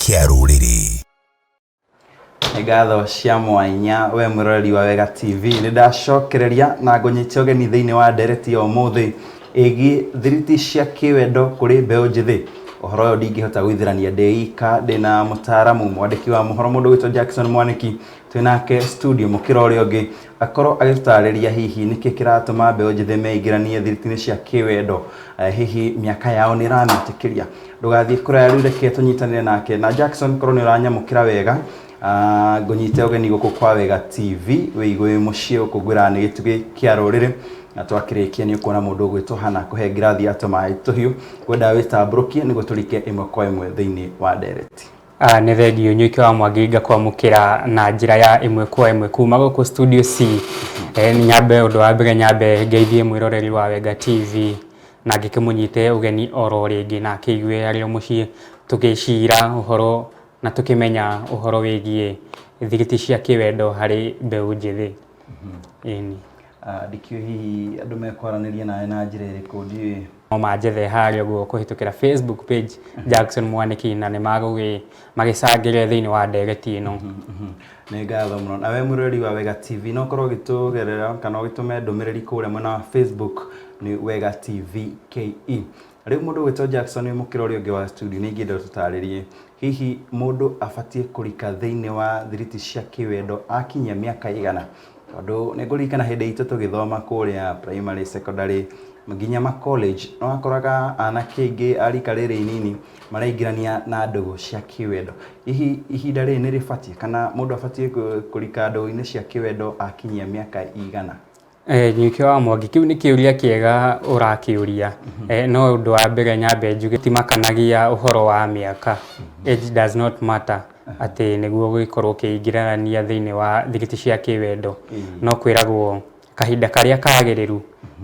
Kĩa rũrĩrĩ. Nĩ ngatho cia mwanya we mwĩroreri wa Wega TV. Nĩ ndacokereria na ngũnyite ũgeni thĩinĩ wa ndereti ya ũmũthĩ ĩgiĩ thiriti cia kĩwendo kũrĩ mbeũ njĩthĩ. Ũhoro ũyũ ndingĩhota gũithĩrania ndĩ ika, ndĩna mũtaaramu mwandĩki wa mohoro mũndũ ũgwĩtwo Jackson Mwanĩki, twĩ nake studio mũkĩra ũrĩa ũngĩ akorwo agĩtũtarĩria hihi nĩkĩ kĩratũma mbeũ njĩthĩ meingĩranie thiriti-inĩ cia kĩwendo, hihi mĩaka yao nĩ ĩrametĩkĩria. Ndũgathiĩ kũraya rĩu reke tũnyitanĩre nake na Jackson korwo nĩ ũranyamũkĩra wega, ngũnyite ũgeni gũkũ kwa Wega TV wĩigue wĩ mũciĩ gũkũ ngwĩraga nĩ gĩtugĩ kĩa rũrĩrĩ na twakĩrĩkia nĩ ũkuona mũndũ ũgwĩtwo Hannah akũhe ngirathi ya tũmaĩ tũhiũ ngwendaga wĩtambũrũkie nĩguo tũrike ĩmwe kwa ĩmwe thĩinĩ wa ndereti. Nĩ thengiũ Nyuike wa Mwangi ngakwamũkĩra na njĩra ya ĩmwe kwa ĩmwe kuma gũkũ studio C. Nyambe ũndũ wa mbere nyambe ngeithie mwĩroreri wa Wenga TV na ngĩkĩmũnyite ũgeni oro rĩngĩ na akĩigue arĩ o mũciĩ tũgĩcira ũhoro na tũkĩmenya ũhoro wĩgiĩ thiriti cia kĩwendo harĩ mbeũ njĩthĩ. Ĩni. Ndikĩũĩ hihi andũ mekwaranĩria nawe na njĩra ĩrĩkũ ndiũĩ. No manjethe harĩa ũguo kũhĩtũkĩra Facebook page Jackson Mwanĩki na nĩ magũgĩ magĩcangĩre thĩinĩ wa ndereti ĩno. Nĩ ngatho mũno. Nawe mwĩroreri wa Wega TV no ũkorwo ũgĩtũgerera kana ũgĩtũme ndũmĩrĩri kũrĩa mwena wa Facebook nĩ Wega TV KE. Rĩu mũndũ ũgwĩtwo Jackson wĩ mũkĩra ũrĩa ũngĩ wa studio nĩ ingĩenda ũtũtarĩrie hihi mũndũ abatiĩ kũrika thĩinĩ wa thiriti cia kĩwendo akinyia mĩaka ĩigana? Tondũ nĩ ngũririkana hĩndĩ itũ tũgĩthoma kũrĩa primary, secondary nginya ma college nĩ wakoraga anake aingĩ a rika rĩrĩ inini mareingĩrania na ndũgũ cia kĩwendo. Hihi ihinda rĩrĩ nĩ rĩbatiĩ kana mũndũ abatiĩ kũrika ndũgũ-inĩ cia kĩwendo akinyia mĩaka igana? Nyuike wa Mwangi, kĩu nĩ kĩũria kĩega ũrakĩũria. No ũndũ wa mbere nyambe njuge timakanagia ũhoro wa mĩaka. Age does not matter atĩ nĩguo ũgĩkorwo ũkĩingĩrania thĩinĩ wa thiriti cia kĩwendo. No kwĩragwo kahinda karĩa kagĩrĩru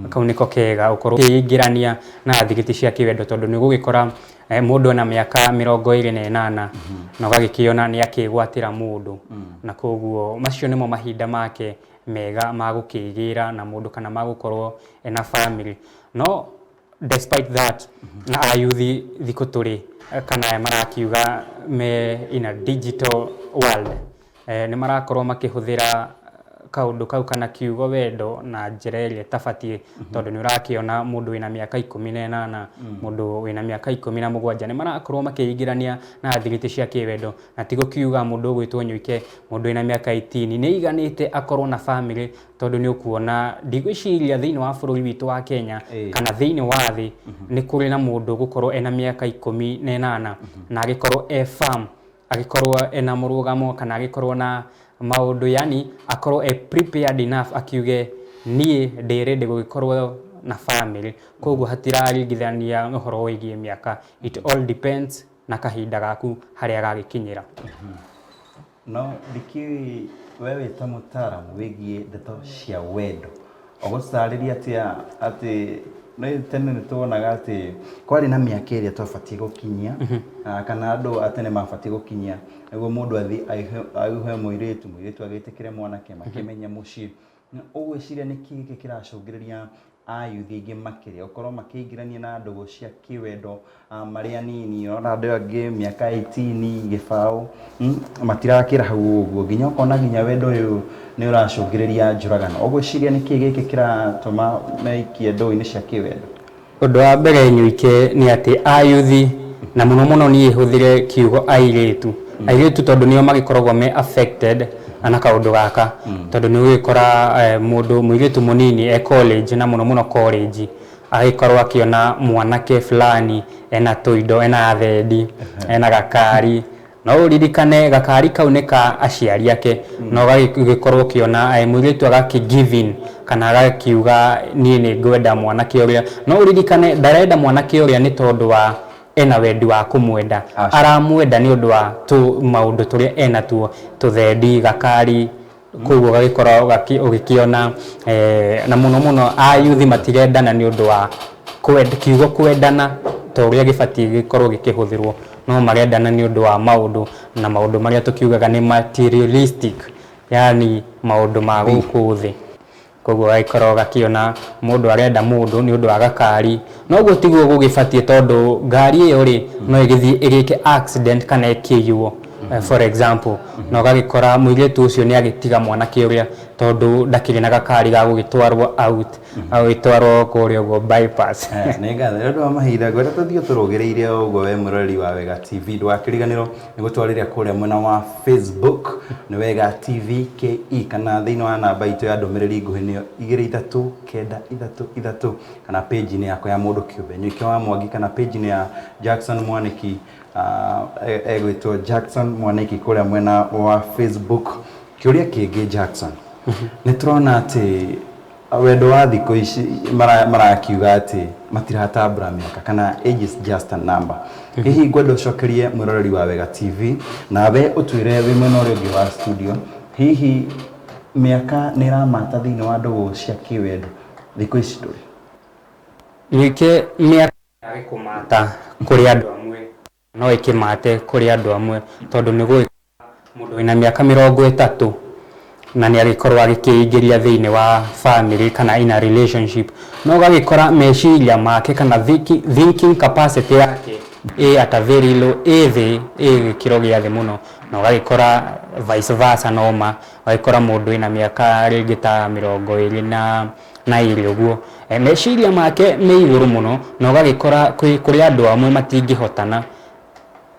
kau nĩko kega ũkorwo ũkĩingĩrania na thiriti cia kĩwendo tondũ nĩ ũgũgĩkora mũndũ ena mĩaka 28 na ũgagĩkĩona nĩ akĩgwatĩra mũndũ. Na koguo macio nĩmo mahinda make mega ma gũkĩgĩra na mũndũ kana ma gũkorwo ena family. No despite that na ayuthi thikũ tũrĩ kana aya marakiuga me in a digital world, nĩ marakorwo makĩhũthĩra kaũndũ kau kana kiugo wendo na njĩra ĩrĩa ĩtabatiĩ tondũ nĩ ũrakĩona mũndũ wĩna mĩaka 18, mũndũ wĩna mĩaka 17 nĩ marakorwo makĩingĩrania na thiriti cia kĩwendo. Na ti gũkiuga mũndũ ũgwĩtwo Nyuike, mũndũ wĩna mĩaka 18 nĩ aiganĩte akorwo na family tondũ nĩ ũkuona ndigwĩciria thĩinĩ wa bũrũri witũ wa Kenya kana thĩinĩ wa thĩ nĩ kũrĩ na mũndũ ũgũkorwo ena mĩaka 18 na agĩkorwo e firm, agĩkorwo ena mũrũgamo kana agĩkorwo na maũndũ yani akorwo e prepared enough akiuge niĩ ndĩ ready gũgĩkorwo na family. Koguo hatiraringithania ũhoro wĩgiĩ mĩaka. It all depends na kahinda gaku harĩa gagĩkinyĩra. No ndikĩũĩ we wĩ ta mũtaaramu wĩgiĩ ndeto cia wendo, ũgũtarĩria atĩa atĩ nĩ tene nĩ tuonaga atĩ kwarĩ na mĩaka ĩrĩa twabatiĩ gũkinyia kana andũ a tene mabatiĩ gũkinyia nĩguo mũndũ athiĩ aihe mũirĩtu, mũirĩtu agĩtĩkĩre mwanake makĩmenye mũciĩ. Ũgwĩciria nĩ kĩĩ gĩkĩ kĩracũngĩrĩria ayuthi aingĩ makĩria gũkorwo makĩingĩrania na ndũgũ cia kĩwendo marĩ anini? Ũrona andũ angĩ mĩaka 18 gĩbaũ matirakĩra hau ũguo, nginya ũkona nginya wendo ũyũ nĩ ũracũngĩrĩria njũragano. Ũgwĩciria nĩ kĩĩ gĩkĩ kĩratũma meikie ndũgũ-inĩ cia kĩwendo? Ũndũ wa mbere Nyuike nĩ atĩ ayuthi na mũno mũno niĩ hũthĩre kiugo airĩtu, airĩtu tondũ nĩo magĩkoragwo me affected na kaũndũ gaka, tondũ nĩ ũgũgĩkora mũndũ mũirĩtu mũnini e college na mũno mũno college agagĩkorwo akĩona mwanake fulani ena tũindo, ena gathendi, ena gakari. No ũririkane gakari kau nĩ ka aciari ake na ũgagĩkorwo ũkĩona mũirĩtu agakĩ give in kana agakiuga niĩ nĩ ngwenda mwanake ũrĩa. No ũririkane ndarenda mwanake ũrĩa nĩ tondũ wa ena wendi wa kũmwenda, aramwenda nĩ ũndũ wa tũmaũndũ tũrĩa enatuo, tũthendi, gakari, koguo ũgagĩkorwo ũgĩkĩona na mũno mũno ayuthi matirendana nĩ ũndũ wa kiugo kwendana ta ũrĩa gĩbatiĩ gĩkorwo gĩkĩhũthĩrwo, no marendana nĩ ũndũ wa maũndũ na maũndũ marĩa tũkiugaga nĩ materialistic, yaani maũndũ ma gũkũ thĩ. Koguo ũgagĩkorwo ũgakĩona mũndũ arenda mũndũ nĩ ũndũ wa gakari, no ũguo tiguo gũgĩbatiĩ, tondũ ngari ĩyo rĩ no ĩgĩthiĩ ĩgĩke accident kana ĩkĩiywo, for example, na ũgagĩkora mũirĩtu ũcio nĩ agĩtiga mwanake ũrĩa tondũ ndakĩrĩ na gakari ga gũgĩtwarwo out, gagũgĩtwarwo kũrĩa ũguo bypass. Nĩ ngatho nĩ ũndũ wa mahinda. Ngwenda tũthiĩ tũrũgĩrĩire o ũguo. We mwĩroreri wa Wega TV, ndũgakĩriganĩrwo nĩ gũtwarĩria kũrĩa mwena wa Facebook nĩ Wega TV KE, kana thĩinĩ wa namba itũ ya ndũmĩrĩri nguhĩ nĩyo 23933, kana page-inĩ yakwa ya mũndũ kĩũmbe Nyuike wa Mwangi, kana page-inĩ ya Jackson Mwaniki, egwĩtwo Jackson Mwaniki kũrĩa mwena wa Facebook. Kĩũria kĩngĩ, Jackson, nĩ tũrona atĩ wendo wa thikũ ici marakiuga atĩ matiratambũra mĩaka kana age is just a number. Hihi ngwenda ũcokerie mwĩroreri wa Wega TV, nawe ũtwĩre wĩ mwena ũrĩa ũngĩ wa studio, hihi mĩaka nĩ ĩramata thĩinĩ wa ndũgũ cia kĩwendo thikũ ici tũrĩ? Ningĩ mĩaka yage kũmata kũrĩ andũ amwe, no ĩkĩmate kũrĩ andũ amwe, tondũ nĩ gũgĩkora mũndũ wĩna mĩaka 30 na nĩ agĩkorwo agĩkĩingĩria thĩinĩ wa family kana in a relationship, no ũgagĩkora meciria make kana thinking capacity yake ĩ at a very low, ĩ thĩ, ĩ gĩkĩro gĩa thĩ mũno. Na ũgagĩkora vice versa, noma ũgagĩkora mũndũ wĩna mĩaka rĩngĩ ta 22 ũguo, meciria make me igũrũ mũno, na ũgagĩkora kũrĩ andũ amwe matingĩhotana.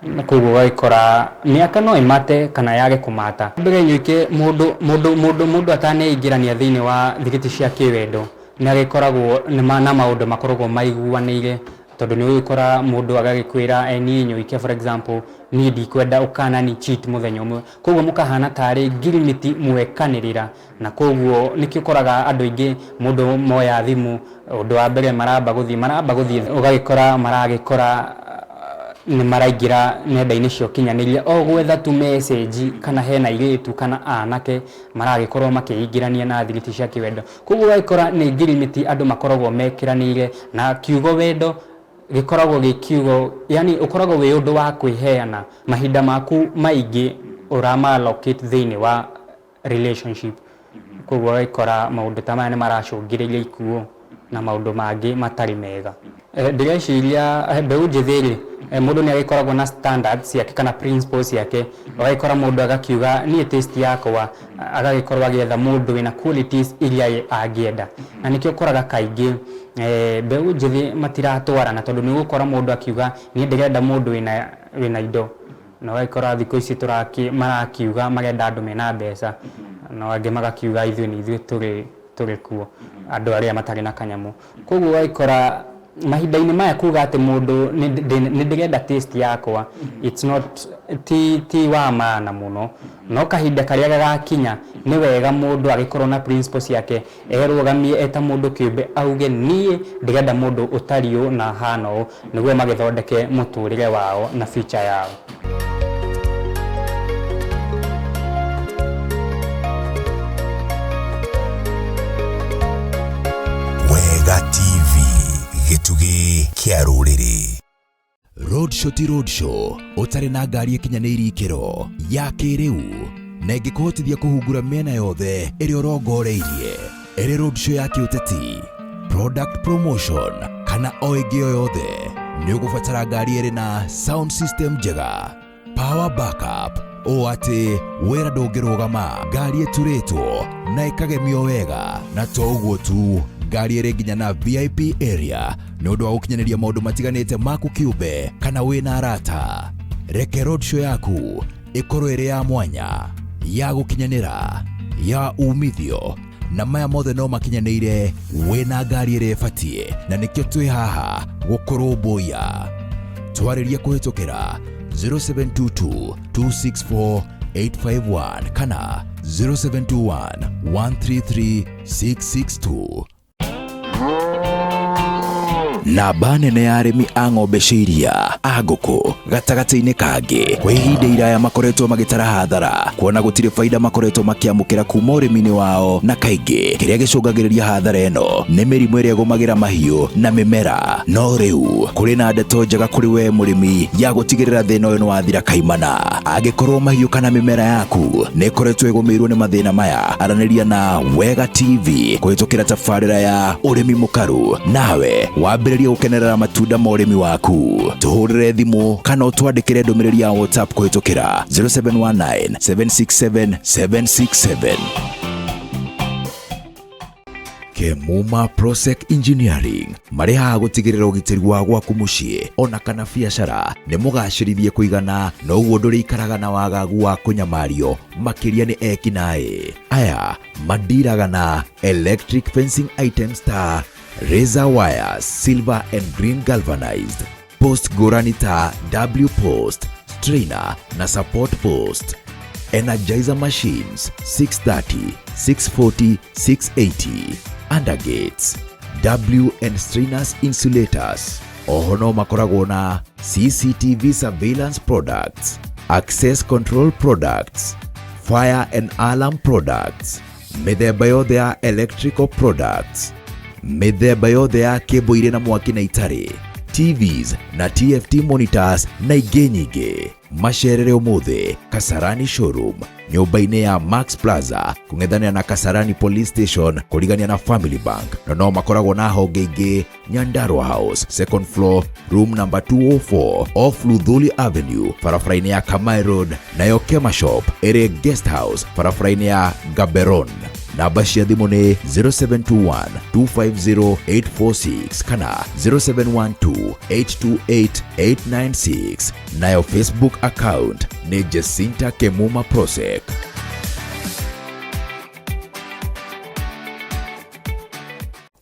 Na koguo ũgagĩkora mĩaka no ĩmate kana yage kũmata. Mbere nyuike mũndũ ataneingĩrania thĩinĩ wa thigiti cia kĩwendo nĩ agĩkoragwo na maũndũ makoragwo maiguanĩire, tondũ nĩ ũgĩkora mũndũ agagĩkwĩra, niĩ Nyuike, for example, niĩ ndikwenda ũkanani cheat mũthenya ũmwe. Koguo mũkahana tarĩ ngirimiti mwekanĩrĩra, na koguo nĩkĩo ũkoraga andũ aingĩ mũndũ moya thimũ, ũndũ wa mbere maramba gũthiĩ, ũgagĩkora maragĩkora nĩ maraingĩra nenda-inĩ cia ũkinyanĩria o gwetha tu message kana hena airĩtu kana anake maragĩkorwo makĩingĩrania na thiriti cia kĩwendo. Koguo ũgagĩkora nĩ ngirimiti andũ makoragwo mekĩranĩire, na kiugo wendo gĩkoragwo gĩ kiugo, yani ũkoragwo wĩ ũndũ wa kwĩheana mahinda maku maingĩ ũrama allocate thĩinĩ wa relationship. Koguo ũgagĩkora maũndũ ta maya nĩ maracũngĩrĩria ikuũ na maũndũ mangĩ matarĩ mega. Ndĩreciria mbeũ njĩthĩ rĩ, mũndũ nĩ agĩkoragwo na standards ciake kana principles ciake. Ũgagĩkora mũndũ agakiuga niĩ taste yakwa, agagĩkorwo agĩetha mũndũ wĩna qualities iria ye angĩenda, na nĩkĩo ũkoraga kaingĩ mbeũ njĩthĩ matiratwarana, tondũ nĩ ũgũkora mũndũ akiuga niĩ ndĩrenda mũndũ wĩna indo, na ũgagĩkora thikũ ici tũraki marakiuga marenda andũ mena mbeca, na angĩ magakiuga ithuĩ nĩ ithuĩ tũrĩ kuo andũ arĩa matarĩ na kanyamũ. Koguo ũgagĩkora mahinda-inĩ maya kuga atĩ mũndũ nĩ ndĩrenda taste yakwa, it's not ti wa maana mũno, no kahinda karĩa gagakinya nĩ wega mũndũ agĩkorwo na principle ciake, erũgamie eta mũndũ kĩũmbe, auge niĩ ndĩrenda mũndũ ũtariĩ ũũ na hana ũũ, nĩguo magĩthondeke mũtũrĩre wao na future yao. Wega TV, gĩtugĩ kĩa rũrĩrĩ. Roadshow ti roadshow ũtarĩ na ngari ĩkinyanĩirie ikĩro ya kĩrĩu na ĩngĩkũhotithia kũhungura mĩena yothe ĩrĩa ũrongoreirie, ĩrĩ roadshow ya kĩũteti, product promotion kana o ĩngĩ o yothe. Nĩ ũgũbatara ngari ĩrĩ na sound system njega, power backup, ũũ atĩ wĩra ndũngĩrũgama, ngari ĩturĩtwo na ĩkagemio wega, na to ũguo tu, ngari ĩrĩ nginya na VIP area nĩ ũndũ wa gũkinyanĩria maũndũ matiganĩte maku kĩũmbe kana wĩna arata. Reke roadshow yaku ĩkorwo ĩrĩ ya mwanya, ya gũkinyanĩra, ya umithio, na maya mothe no makinyanĩire wĩna ngari ĩrĩa ĩbatiĩ, na nĩkĩo twĩ haha gũkũrũmbũiya. Twarĩrie kũhĩtũkĩra 0722 264 851 kana 0721 133 662. Namba nene ya arĩmi a ng'ombe cia iria, a ngũkũ gatagatĩ-inĩ kangĩ kwa ihinda iraya makoretwo magĩtara hathara kuona gũtirĩ baida makoretwo makĩamũkĩra kuma ũrĩmi-inĩ wao, na kaingĩ kĩrĩa gĩcũngagĩrĩria hathara ĩno nĩ mĩrimũ ĩrĩa ĩgũmagĩra mahiũ na mĩmera. No rĩu kũrĩ na ndeto njega kũrĩ we mũrĩmi ya gũtigĩrĩra thĩna ũyũ nĩ wathira kaimana. Angĩkorwo mahiũ kana mĩmera yaku nĩ ĩkoretwo ĩgũmĩirwo nĩ mathĩna maya, aranĩria na Wega TV kũhĩtũkĩra tabarĩra ya ũrĩmi mũkaru, nawe wambĩrĩrie gũkenerera matunda ma ũrĩmi waku. Tũhũrĩre thimũ kana ũtwandĩkĩre ndũmĩrĩri ya WhatsApp kũhĩtũkĩra 0719 767 767. Kemuma Prosec Engineering marĩ haha gũtigĩrĩra ũgitĩri wa gwaku mũciĩ ona kana biacara nĩ mũgacĩrithie kũigana, noguo ndũrĩikaraga na wagagu wa kũnyamario makĩria nĩ ekinaĩ. Aya mandiraga na electric fencing items ta razor wires, silver and green galvanized, post ngũrani ta W post, strainer na support post, energizer machines 630, 640, 680, undergates, W and strainers insulators. Oho no makoragwo na CCTV surveillance products, access control products, fire and alarm products, mĩthemba yothe ya electrical products, mĩthemba yothe ya kĩmbo irĩ na mwaki na itarĩ, TVs na TFT monitors na ingĩ nyingĩ. Macerere ũmũthĩ Kasarani showroom nyũmba-inĩ ya Max Plaza kũng'ethanĩra na Kasarani Police Station kũrigania na Family Bank, na no makoragwo na honge ingĩ Nyandarua House second floor room number 204 off Luthuli Avenue barabara-inĩ ya Kamai Road, nayo Kema Shop ĩrĩ Guest House barabara-inĩ ya Gaborone. Namba cia thimũ nĩ 0721 250 846 kana 0712 828 896, nayo Facebook account nĩ Jacinta Kemuma Prosec.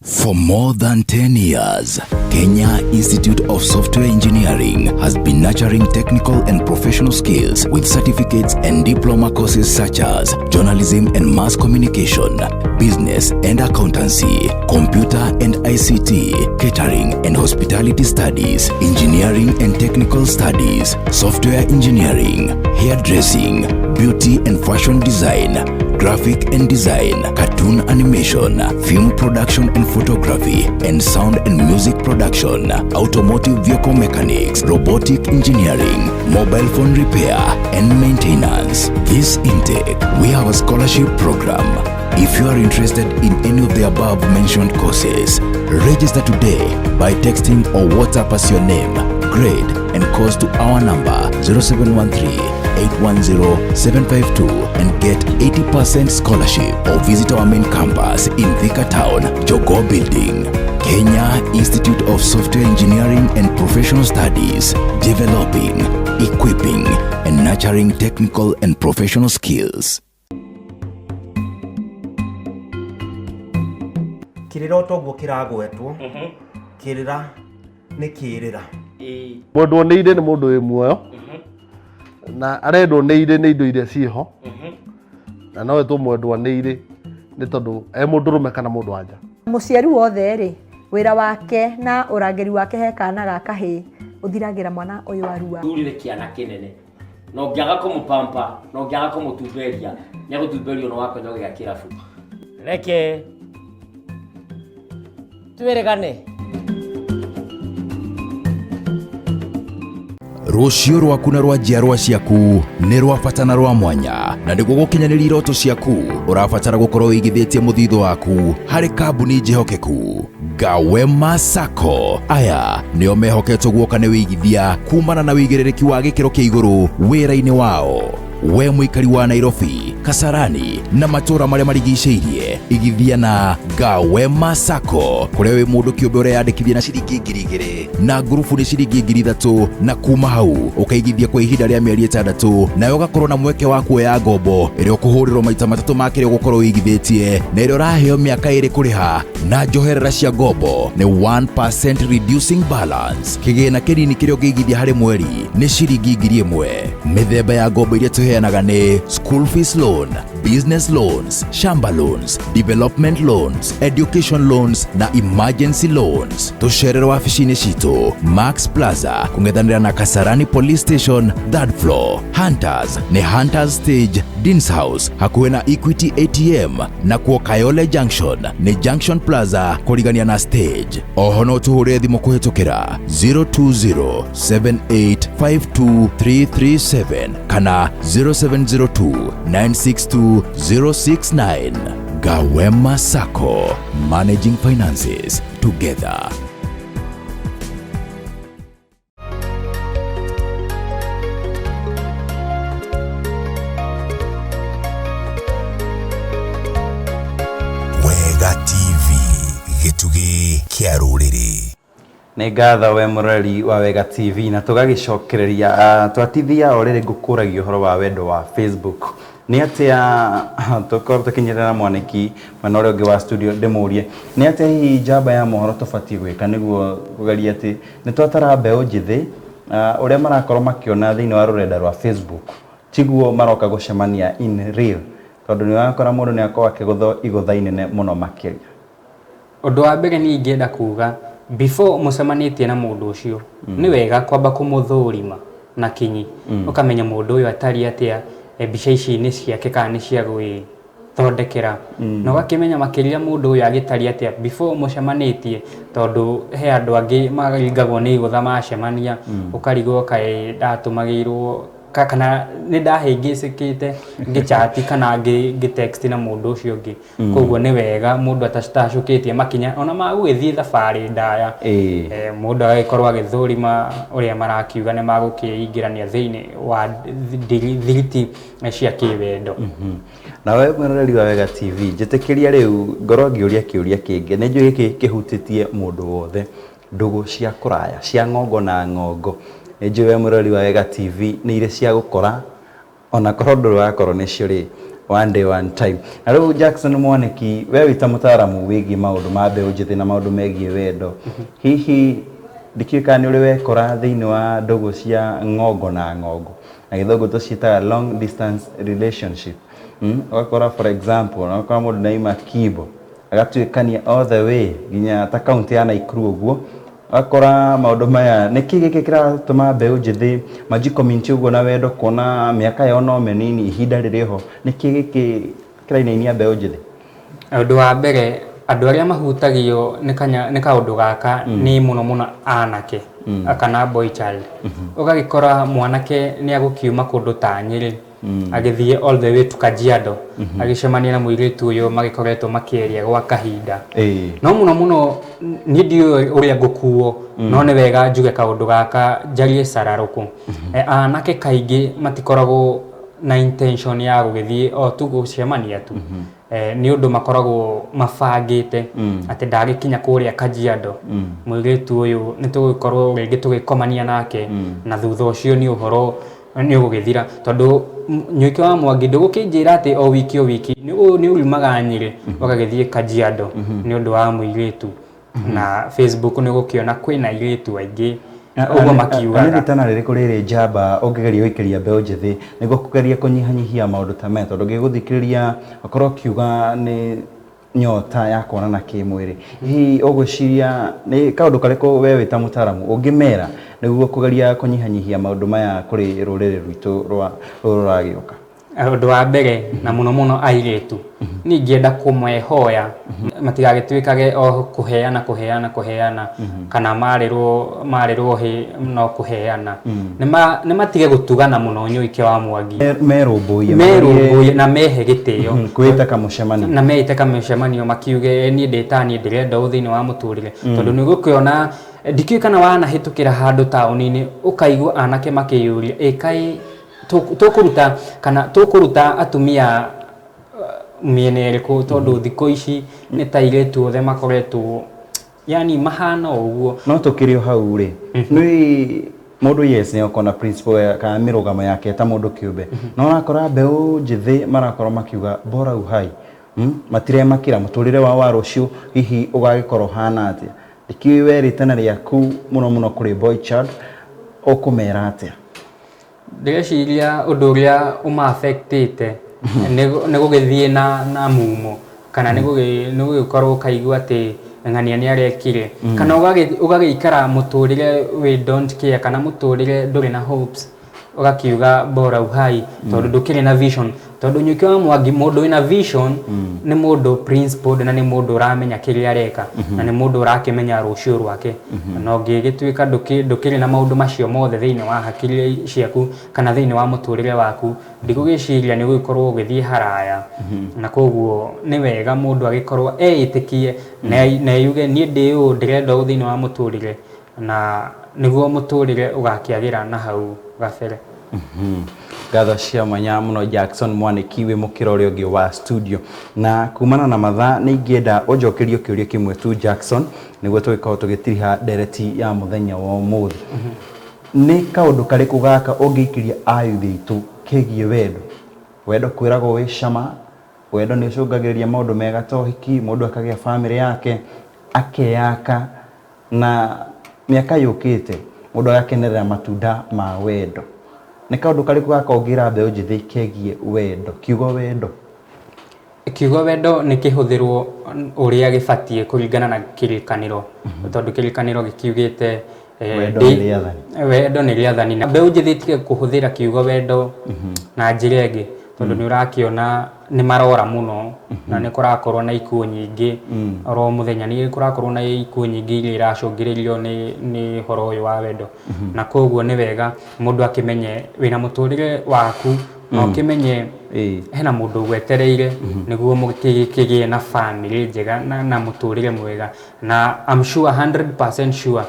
For more than 10 years, Kenya Institute of Software Engineering has been nurturing technical and professional skills with certificates and diploma courses such as journalism and mass communication, business and accountancy, computer and ICT, catering and hospitality studies, engineering and technical studies, software engineering, hairdressing, beauty and fashion design, graphic and design, cartoon animation, film production and photography, and sound and music production, automotive vehicle mechanics, robotic engineering, mobile phone repair and maintenance. This intake, we have a scholarship program. If you are interested in any of the above mentioned courses, register today by texting or WhatsApp us your name, grade, and course to our number 0713 810 752 and get 80% scholarship, or visit our main campus in Thika Town, Jogoo Building. Kenya Institute of Software Engineering and Professional Studies, developing, equipping, and nurturing technical and professional skills. Kĩrĩra o toguo kĩragwetwo, kĩrĩra nĩ kĩrĩra. Mwendwo nĩ irĩ nĩ mũndũ wĩ muoyo na arendwo nĩ irĩ nĩ indo iria ciĩho, na no etwo mwendwa nĩ irĩ nĩ tondũ e mũndũrũme kana mũndũ wanja. Mũciari wothe rĩ, wĩra wake na ũrangĩri wake he kana ga kahĩĩ ũthiragĩra mwana ũyũ arua. Thuri nĩ kĩana kĩnene na ũngĩaga kũmũpampa na ũngĩaga kũmũtumberia nĩ agũtumberio na wakonya gĩa kĩrabu. Reke twĩrĩgane. Rũciũ rwaku na rwa njiarwa ciaku nĩ rwa bata na rwa mwanya, na nĩguo gũkinyanĩria iroto ciaku ũrabatara gũkorwo wĩigithĩtie mũthithũ waku harĩ kambuni njĩhokeku. Gawema Sacco aya nĩo mehoketwo guoka nĩ wĩigithia kumana na wĩigĩrĩrĩki wa gĩkĩro kĩa igũrũ wĩra-inĩ wao. We mũikari wa Nairobi, Kasarani na matũũra marĩa marigicĩirie, igithia na Gawema Sacco kũrĩa wĩ mũndũ kĩũmbe ũreyandĩkithia na ciringi 2,000 na ngurubu nĩ ciringi 3,000, na kuma hau ũkaigithia kwa ihinda rĩa mĩeri 6, nawe ũgakorwo na mweke wa kuoya ngombo ĩrĩa ũkũhũrĩrwo maita matatũ ma kĩrĩa ũgũkorwo wĩigithĩtie, na ĩrĩa ũraheo mĩaka 2 kũrĩha, na njoherera cia ngombo nĩ 1% reducing balance. Kĩgĩna kĩnini kĩrĩa ũngĩigithia harĩ mweri nĩ ciringi 1,000. Mĩthemba ya ngombo iria tũheanaga nĩ school fees loan, Business loans, shamba loans, development loans, education loans na emergency loans. Tũcerere wabici-inĩ citũ Max Plaza kũng'ethanĩra na Kasarani Police Station third floor. Hunters nĩ Hunters Stage, Deans House hakuhĩ na Equity ATM na kuo Kayole Junction nĩ Junction Plaza kũrigania na stage. Oho no tũhũre thimũ kũhĩtũkĩra 020-7852337 kana 0702-962-069. Gawema Sacco, managing finances together. Wega TV, gĩtugĩ kĩa rũrĩrĩ. Nĩ ngatho we mũroreri wa Wega TV, na tũgagĩcokereria twatithia o rĩrĩ ngũkũragia ũhoro wa wendo wa Facebook nĩ atĩa. Tũkorwo tũkĩnyitana na Mwanĩki mwena ũrĩa ũngĩ wa studio, ndĩmũrie nĩ atĩa hihi njamba ya mohoro tũbatiĩ gwĩka nĩguo kũgeria atĩ nĩ twatara mbeũ njĩthĩ, ũrĩa marakorwo makĩona thĩinĩ wa rũrenda rwa Facebook tiguo maroka gũcemania in real, tondũ nĩ ũrakora mũndũ nĩ akorwo akĩgũthwo igũtha inene mũno makĩria. Ũndũ wa mbere niĩ ingĩenda kuga, before mũcemanĩtie na mũndũ ũcio, nĩ wega kwamba kũmũthũrima na kinyi, ũkamenya mũndũ ũyũ atariĩ atĩa, mbica ici nĩ ciake kana nĩ cia gwĩthondekera, na ũgakĩmenya makĩria mũndũ ũyũ agĩtariĩ atĩa before mũcemanĩtie, tondũ he andũ angĩ maringagwo nĩ igũtha macemania, ũkarigwo kaĩ ndatũmagĩirwo kana nĩ ndahĩngĩcĩkĩte ngĩchati kana ngĩ text na mũndũ ũcio ũngĩ. Koguo nĩ wega mũndũ atacũkĩtie makinya ona ma gũgĩthiĩ thabarĩ ndaya, mũndũ agagĩkorwo agĩthũrima ũrĩa marakiuga nĩ magũkĩingĩrania thĩinĩ wa thiriti cia kĩwendo. Nawe mwĩroreri wa Wega TV, njĩtĩkĩria rĩu ngorwo ngĩũria kĩũria kĩngĩ. Nĩ njũĩ gĩkĩ kĩhutĩtie mũndũ wothe, ndũgũ cia kũraya cia ng'ongo na ng'ongo. Nĩ njũĩ we mwĩroreri wa Wega TV nĩ irĩ cia gũkora, ona korwo ndũrĩ wakorwo nĩcio rĩ, one day one time. Na rĩu Jackson Mwanĩki, we wĩ ta mũtaaramu wĩgiĩ maũndũ ma mbeũ njĩthĩ na maũndũ megiĩ wendo, hihi ndikĩũĩ kana nĩ ũrĩ wekora thĩinĩ wa ndũgũ cia ng'ongo na ng'ongo, na gĩthũngũ tũciĩtaga long distance relationship? Ũgakora for example, ũgakora mũndũ nĩ aima Kimbo agatuĩkania all the way nginya ta kaunti ya Nakuru ũguo. Ũgakora maũndũ maya, nĩkĩ gĩkĩ kĩratũma mbeũ njĩthĩ manji-commit ũguo na wendo, kuona mĩaka yao no mĩnini, ihinda rĩrĩ ho? Nĩkĩ gĩkĩ kĩrainainia mbeũ njĩthĩ? Ũndũ wa mbere, andũ arĩa mahutagio nĩ kanya nĩ kaũndũ gaka nĩ mũno mũno anake kana boy child. Ũgagĩkora mwanake nĩ agũkiuma kũndũ ta Nyĩrĩ agĩthiĩ all the way to Kajiado, agĩcemania na mũirĩtu ũyũ magĩkoretwo makĩaria gwa kahinda. No mũno mũno niĩ ndiũĩ ũrĩa ngũkuo, no nĩ wega njuge kaũndũ gaka, njarie cararũkũ. Anake kaingĩ matikoragwo na intention ya gũgĩthiĩ o tu gũcemania tu. Nĩ ũndũ makoragwo mabangĩte atĩ ndagĩkinya kũrĩa Kajiado, mũirĩtu ũyũ nĩ tũgũkorwo rĩngĩ tũgĩkomania nake, na thutha ũcio nĩ ũhoro nĩ ũgũgĩthira, tondũ Nyũike wa Mwangi, ndũgũkĩnjĩra atĩ o wiki o wiki nĩ ũriumaga Nyĩrĩ ũgagĩthiĩ Kajiado nĩ ũndũ wa mũirĩtu, na Facebook nĩ ũgũkĩona kwĩna airĩtu aingĩ ũguo Nĩ makiugaga. Ritana rĩrĩkũ rĩrĩ njamba ũngĩgeria gũikĩria mbeũ njĩthĩ nĩguo kũgeria kũnyihanyihia maũndũ ta maya? Tondũ ngĩgũthikĩrĩria ũkorwo ũkiuga nĩ nyota ya kuonana kĩmwĩrĩ, hihi ũgwĩciria nĩ kaũndũ karĩkũ we wĩ ta mũtaaramu ũngĩmera nĩguo kũgeria kũnyihanyihia maũndũ maya kũrĩ rũrĩrĩ rwitũ rwa rũrũ rũragĩũka? Ũndũ wa mbere, na mũno mũno airĩtu, niĩ ingĩenda kũmehoya matigagĩtuĩkage o kũheana kũheana kũheana, kana marĩrwo hĩ no kũheana. Nĩ matige gũtugana mũno, Nyũike wa Mwangi. Merũmbũiye. Merũmbũiye na mehe gĩtĩo. Kwĩta kamũcemanio. Na meite kamũcemanio, makiuge, "Niĩ ndĩ ta niĩ ndĩrenda ũũ thĩinĩ wa mũtũrĩre," tondũ nĩ ũgũkĩona, ndikĩũĩ kana wanahĩtũkĩra handũ taũni-inĩ ũkaigua anake makĩyũria, ĩ kaĩ tũkũruta kana tũkũruta atumia mĩena ĩrĩkũ, tondũ thikũ ici nĩ ta airĩtu othe makoretwo yani mahana o ũguo. No tũkĩrĩ o hau rĩ, nĩ mũndũ, yes, nĩ akorwo na principle kana mĩrũgamo yake ta mũndũ kĩũmbe, no ũrakora mbeũ njĩthĩ marakorwo makiuga bora uhai, Matiremakĩra mũtũrĩre wao wa rũciũ hihi ũgagĩkorwo ũhana atĩa. Ndikĩũĩ we rĩtana rĩaku mũno mũno kũrĩ boy child ũkũmera atĩa? Ndĩreciria ũndũ ũrĩa ũma-affectĩte. Nĩ gũgĩthiĩ na mumo kana nĩ gũgĩkorwo ũkaigua atĩ ng'ania nĩ arekire, kana ũgagĩikara mũtũrĩre we don't care, kana mũtũrĩre ndũrĩ na hopes, ũgakiuga bora uhai tondũ ndũkĩrĩ na vision. Tondũ Nyuki wa Mwangi, mũndũ wĩna vision nĩ mũndũ principled, na nĩ mũndũ ũramenya kĩrĩa areka, na nĩ mũndũ ũrakĩmenya rũciũ rwake. Na ũngĩgĩtuĩka ndũkĩrĩ na maũndũ macio mothe thĩinĩ wa hakiri ciaku kana thĩinĩ wa mũtũrĩre waku, ndigũgĩciria nĩ ũgũgĩkorwo ũgĩthiĩ haraya. Na koguo nĩ wega mũndũ agĩkorwo eĩtĩkie na eyuge niĩ ndĩ ũũ, ndĩrenda ũũ thĩinĩ wa mũtũrĩre, na nĩguo mũtũrĩre ũgakĩagĩra na hau gabere. Ngatho cia mwanya mũno Jackson Mwaniki wĩ mũkĩra ũrĩa ũngĩ wa studio. Na kumana na mathaa nĩ ingĩenda ũnjokerio kĩũria kĩmwe tu Jackson, nĩguo tũgĩkorwo tũgĩtiriha ndereti ya mũthenya wa ũmũthĩ. Nĩ kaũndũ karĩkũ gaka ũngĩikĩria ayuthi aitũ kegiĩ wendo? Wendo kwĩragwo wĩ cama, wendo nĩ ũcũngagĩrĩria maũndũ mega ta ũhiki, mũndũ akagĩa bamĩrĩ yake, akeyaka, na mĩaka yũkĩte mũndũ agakenerera matunda ma wendo. Nĩ kaũndũ karĩkũ gaka ũngĩra mbeũ njĩthĩ kegiĩ wendo? Kiugo wendo. Kiugo wendo nĩ kĩhũthĩrwo ũrĩa gĩbatiĩ kũringana na kĩrĩkanĩro, tondũ kĩrĩkanĩro gĩkiugĩte Wendo nĩ rĩathani. Wendo nĩ rĩathani. Na mbeũ njĩthĩ ĩtige kũhũthĩra kiugo wendo na njĩra ĩngĩ, tondũ nĩ ũrakĩona nĩ marora mũno na nĩ kũrakorwo na ikuũ nyingĩ oro mũthenya, nĩ kũrakorwo na ikuũ nyingĩ iria iracũngĩrĩrio nĩ ũhoro ũyũ wa wendo. Na koguo nĩ wega mũndũ akĩmenye wĩna mũtũrĩre waku, na ũkĩmenye hena mũndũ ũgwetereire nĩguo mũkĩgĩe na bamĩrĩ njega na mũtũrĩre mwega. Na I'm sure, 100% sure,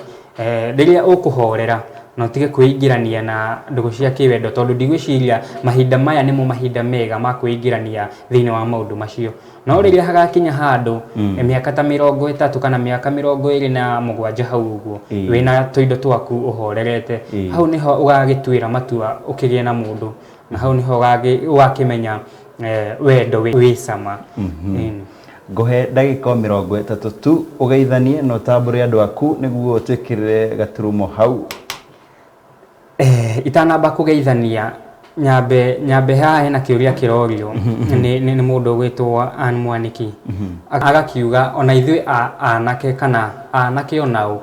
rĩrĩa ũkũhorera na ũtige kwĩingĩrania na ndũgũ cia kĩwendo, tondũ ndigwĩciria mahinda maya nĩmo mahinda mega ma kwĩingĩrania thĩinĩ wa maũndũ macio. No rĩrĩa hagakinya handũ mĩaka ta 30 kana mĩaka 27 hau ũguo, wĩna tũindo twaku ũhorerete, hau nĩho ũgagĩtuĩra matua ũkĩgĩe na mũndũ, na hau nĩho ũgakĩmenya wendo wĩ cama. Ngũhe ndagĩka 30 tu ũgeithanie na ũtambũre andũ aku nĩguo twĩkĩrĩre gaturumo hau. Itanamba kũgeithania, nyambe haha hena kĩũria kĩrorio nĩ mũndũ ũgwĩtwo Ann Mwaniki. Agakiuga ona ithuĩ anake kana anake onao,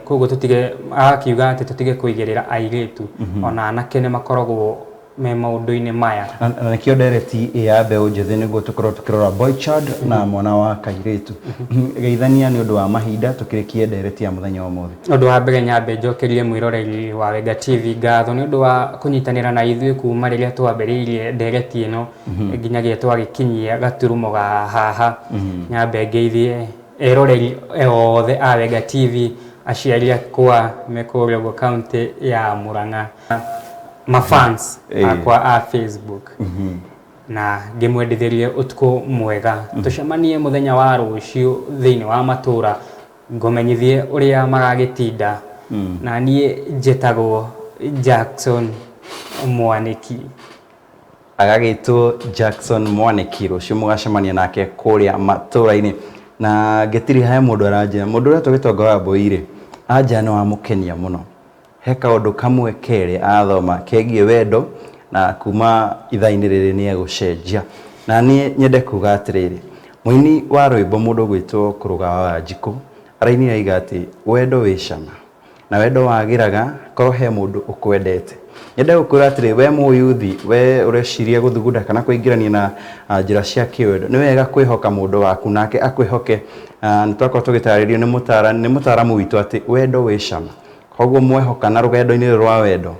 koguo tũtige, agakiuga atĩ tũtige kũigĩrĩra airĩtu, ona anake nĩ makoragwo me maũndũ-inĩ maya. Na nĩkĩo ndereti ya mbeũ njĩthĩ nĩguo tũkorwo tũkĩrora boy child na mwana wa kairĩtu. Geithania nĩ ũndũ wa mahinda tũkĩrĩkie ndereti ya mũthenya wa ũmũthĩ. Ũndũ wa mbere nyambe njokerie mwĩroreri wa Wenga TV ngatho nĩ ũndũ wa kũnyitanĩra na ithuĩ kuma rĩrĩa twambĩrĩirie ndereti ĩno nginyagia twagĩkinyia gaturumo ga haha. Nyambe ngeithie eroreri othe a Wenga TV, aciari akwa me kũrĩa ũguo kaũntĩ ya Murang'a, mafans akwa a Facebook, na ngĩmwendithĩrie ũtukũ mwega. Tũcemanie mũthenya wa rũciũ thĩinĩ wa matũra, ngũmenyithie ũrĩa magagĩtinda. Na niĩ njĩtagwo Jackson Mwaniki. Agagĩtwo Jackson Mwaniki, rũciũ mũgacemania nake kũrĩa matũra-inĩ. Na ngĩtiri he mũndũ aranjĩra, mũndũ ũrĩa tũgĩtonga wa mbũi-rĩ, anja nĩ wamũkenia mũno. He kaũndũ kamwe kerĩ athoma kegiĩ wendo, na kuma ithaa-inĩ rĩrĩ nĩ egũcenjia. Na niĩ nyende kuga atĩrĩrĩ, mũini wa rwĩmbo mũndũ ũgwĩtwo Kũrũga wa Wanjikũ arainire aiga atĩ wendo wĩ cama, na wendo wagĩraga korwo he mũndũ ũkwendete. Nyende gũkwĩra atĩrĩ, we mũyuthi, we ũreciria gũthugunda kana kwĩingĩrania na njĩra cia kĩwendo, nĩ wega kwĩhoka mũndũ waku nake akwĩhoke. Nĩ twakorwo tũgĩtarĩrio nĩ mũtaaramu witũ atĩ wendo wĩ cama. Koguo mwehoka na rũgendo-inĩ rwa wendo,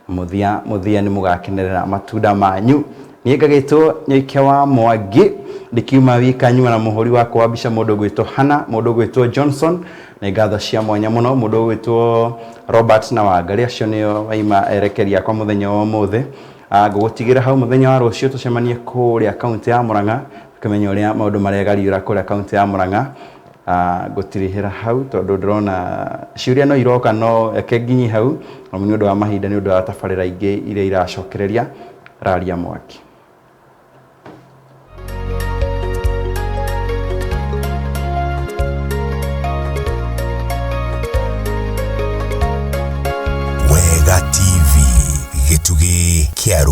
mũthia nĩ mũgakenerera matunda manyu. Niĩ ngagĩtwo Nyoike wa Mwangi, ndikiuma wika, nyuma na mũhũri wakwa wa mbica mũndũ ũgwĩtwo Hannah, mũndũ ũgwĩtwo Johnson, nĩ ngatho cia mwanya mũno mũndũ ũgwĩtwo Robert na Wangari, acio nĩo waima erekeri akwa mũthenya wa ũmũthĩ. Ngũgũtigĩra hau mũthenya wa rũciũ tũcemanie kũrĩa kaũntĩ ya Murang'a, tũkĩmenya ũrĩa maũndũ maregariũra kũrĩa kaũntĩ ya Murang'a. Ngũtirihĩra hau tondũ ndĩrona ciũria no iroka, no reke nginyi hau nĩ ũndũ wa mahinda, nĩ ũndũ wa tabarĩra ingĩ iria iracokereria. Raria Mwaki. Wega TV, gĩtugĩ kĩa rũrĩrĩ.